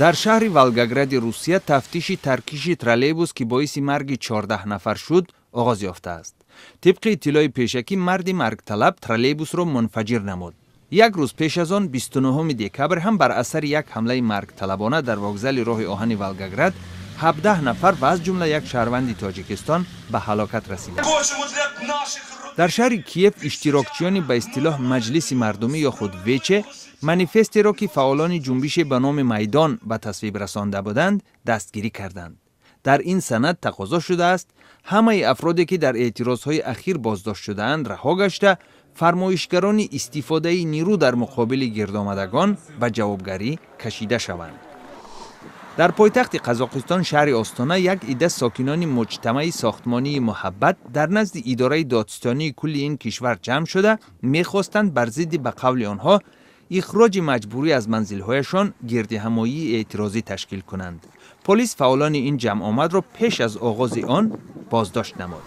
Дар шаҳри Волгогради Русия тафтиши таркиши троллейбус, ки боиси марги 14 нафар шуд, оғоз ёфтааст. Тибқи иттилои пешакӣ, марди маргталаб троллейбусро мунфаҷир намуд. Як рӯз пеш аз он, 29 декабр, ҳам бар асари як ҳамлаи маргталабона дар вокзали роҳи оҳани Волгоград 17 нафар ва аз ҷумла як шаҳрванди Тоҷикистон ба ҳалокат расиданд. Дар шаҳри Киев иштирокчиёни ба истилоҳ маҷлиси мардумӣ ё худ вече манифестеро, ки фаъолони ҷунбише ба номи Майдон ба тасвиб расонда буданд, дастгирӣ карданд. Дар ин санад тақозо шудааст, ҳамаи афроде, ки дар эътирозҳои ахир боздошт шудаанд, раҳо гашта, фармоишгарони истифодаи нирӯ дар муқобили гирдомадагон ба ҷавобгарӣ кашида шаванд. Дар пойтахти Қазоқистон, шаҳри Остона, як идда сокинони муҷтамаи сохтмонии Муҳаббат дар назди идораи додстонии кулли ин кишвар ҷамъ шуда, мехостанд бар зидди, ба қавли онҳо, ихроҷи маҷбурӣ аз манзилҳояшон гирдиҳамоии эътирозӣ ташкил кунанд. Полис фаъолони ин ҷамъомадро пеш аз оғози он боздошт намуд.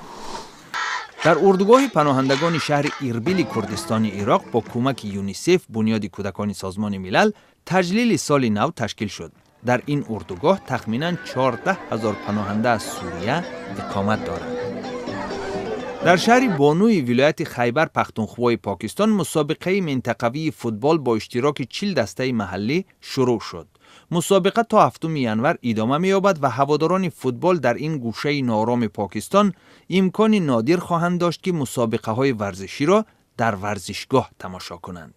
Дар урдугоҳи паноҳандагони шаҳри Ирбили Курдистони Ироқ бо кӯмаки ЮНИСЕФ, Бунёди кӯдакони Созмони Милал, таҷлили Соли нав ташкил шуд. Дар ин урдугоҳ тахминан 14 000 паноҳанда аз Сурия иқомат дорад. Дар шаҳри Бонуи вилояти Хайбар Пахтунхвои Покистон мусобиқаи минтақавии футбол бо иштироки 40 дастаи маҳаллӣ шурӯъ шуд. Мусобиқа то 7 январ идома меёбад ва ҳаводорони футбол дар ин гӯшаи ноороми Покистон имкони нодир хоҳанд дошт, ки мусобиқаҳои варзиширо дар варзишгоҳ тамошо кунанд.